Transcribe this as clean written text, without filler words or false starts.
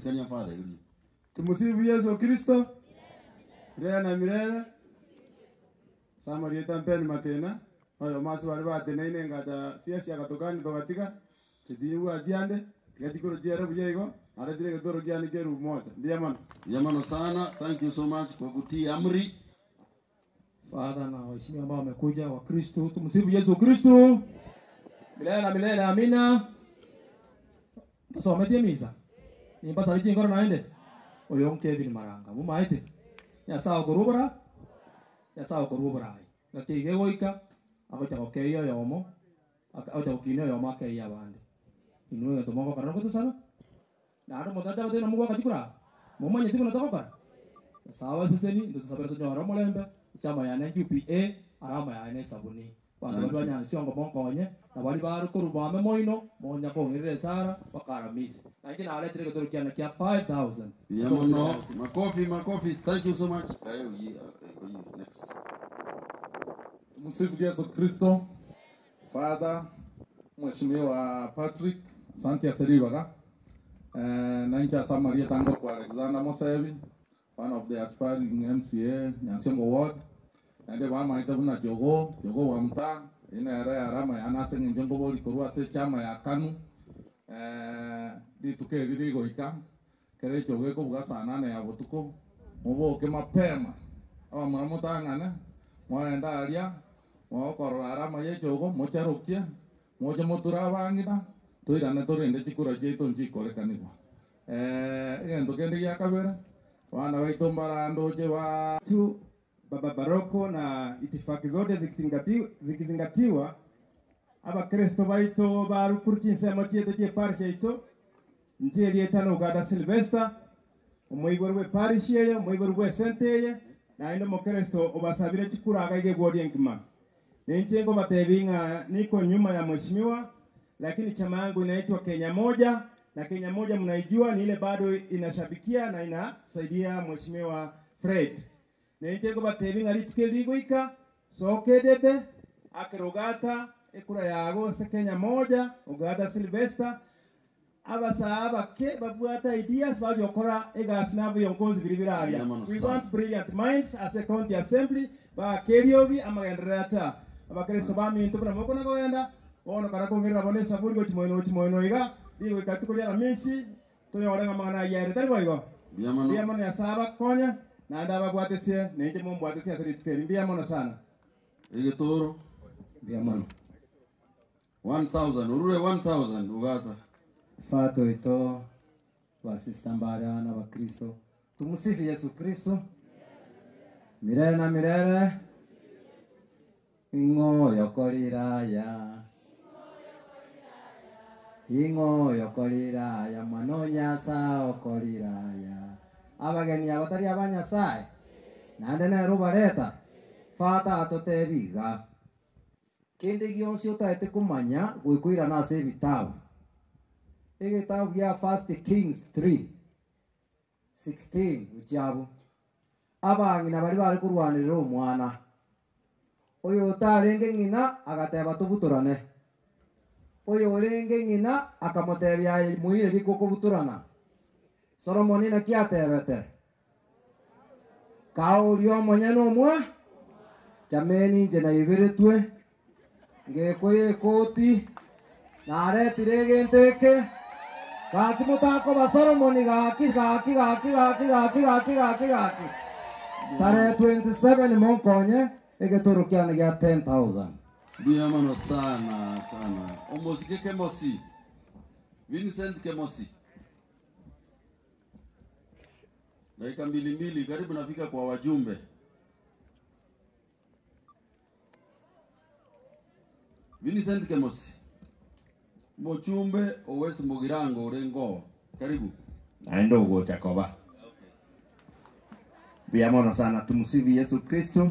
Amasikani a father erio. Tumusifu Yesu Kristo milele na milele. Ase amarieta Mpeni Matena, oyomo ase baria bateneine engacha siasi agatokania togatiga, inche tinyebwati ande, tiga chikoro chiere buya igo, naretire egetoro kiane kia erubu moja. Mbuya mono. Mbuya mono sana, thank you so much kwa kutii amri. Father na waheshimiwa ambao wamekuja wa Kristo, tumsifu Yesu Kristo milele na milele, amina. Tosometie emisa nimbasabe chinkoro naende oyo Kevin Maranga momaete Nyasaye okorwa obora Nyasaye okorwa oborai ngaki iga egoika agocha gokeyia oyomo agocha gokinia oyomo akeyie abande inwe egento mogokora nogotosaba Naende omotacha abatebie, Namogwaka chikura aa? Momanyeti buna togokora? Nyasae abaseseni, intwe tosabere tonyore omorembe, echama yane UPA, arama yaye nesabuni. Abanto baria ba Nyansiongo monkonye, na baria bare korwa bame moino, monya kong'irera esara mpaka Aramisi. Na inche naretire egetoro kiane kia 5000 Mbuya ase mono. obosio bwa Nyasae. Makofi, makofi. Thank you so much. Aye oyi, oyi, next. Tumsifu Yesu Kristo. Father, Mweshimiwa Patrick, asanti ase ribaga. Nainche ase amarieta ngokwa Alexander Mosebi, one of the aspiring MCA Nyansiongo ward, naende bamaete buna Jogoo, Jogoo wa mtaa, eyio nere alama yane ase eng'encho nkoboria korwa ase echama ya KANU, rituko eri rigoika, Ekero echogo ekobuga saa nane ya botuko, moboke mapema, abamura motang'ane, mogende aria, mogokorora are amaya echogo, mocharokie, moche moture abang'ina, toirane torende chikura chiaito nchikorekanigwa. Egento kende gia kabere, abana baito mbarandoche ba. Tu Baba Baroko na itifaki zote zikizingatiwa, Abakristo baito barukuru chinsemo chiaito chi'eparish yaito, Inche erieta Nogada Silvester, omoigweri bw'eparish eye, omoigweri bw'esenta eye, naende omokeresto obasabire chikura iga iga egwori engima. Ninche nkobatebia ng'a niko nyuma ya mheshimiwa, lakini chama yangu inaitwa Kenya Moja, na Kenya Moja mnaijua ni ile bado inashabikia na inasaidia mheshimiwa Fred. Ninche nkobatebia ng'a rituko eri rigoika, soka edebe, akera Ogata ekura yago ase Kenya Moja, Ogada Silvester, Abasae abake babwate ideas bache gokora egasi na abiongozi biria bire aria. Mbuya mono We sana. want brilliant minds ase county assembly baake eriogi amagenderero acha. Abakristo baminto buna mokona kogenda bono kara kong'irera bono esaburi gochia moino gochia moino iga rigoika rituko ria Aramisi tonyore ng'a amang'ana ayio aere tari boigo? Mbuya mono. Mbuya mono Nyasae abakonye naende ababwatesie nainche mombwatesie ase rituko eri. Mbuya mono sana. Egetoro. Mbuya mono. 1000 orure 1000 ogata. Father oito, ba sister mbare aa na abakristo, tumusifu Yesu Kristo milele na milele. Ing'o oyokorire aya? Ing'o oyokorire aya? Mwana o Nyasae okorire aya. Abageni aba tari aba Nyasae, naende nere obareta. Father atotebi iga. Kende gionsi otaete komanya goikoirana ase ebitabu. Egetabu gia First Kings 3:16 gochia abwo. Abang'ina baria bare korwanerera omwana, oyo otarenge ng'ina agateba tobutorane, oyo orenge ng'ina akamotebia aye moire riko okobutorana. Solomoni naki atebete? Kaa oria omonyene omwa, Chameni inche naiberetwe, ngekoya ekoti, naretire egento eke, gaki motakoba Solomoni gaki gaki gaki gaki gaki gaki gaki gaki. Tarehe 27 monkonye egetoro kiane gia 10,000. Mbuya mono sana sana. Omosike Kemosi. Vincent Kemosi. Dakika mbili mbili, karibu nafika kwa wajumbe. Vincent Kemosi, mochumbe o West Mugirango Orengo, karibu. Naende ogocha koba. Mbuya mono sana, tumusifu Yesu Kristo.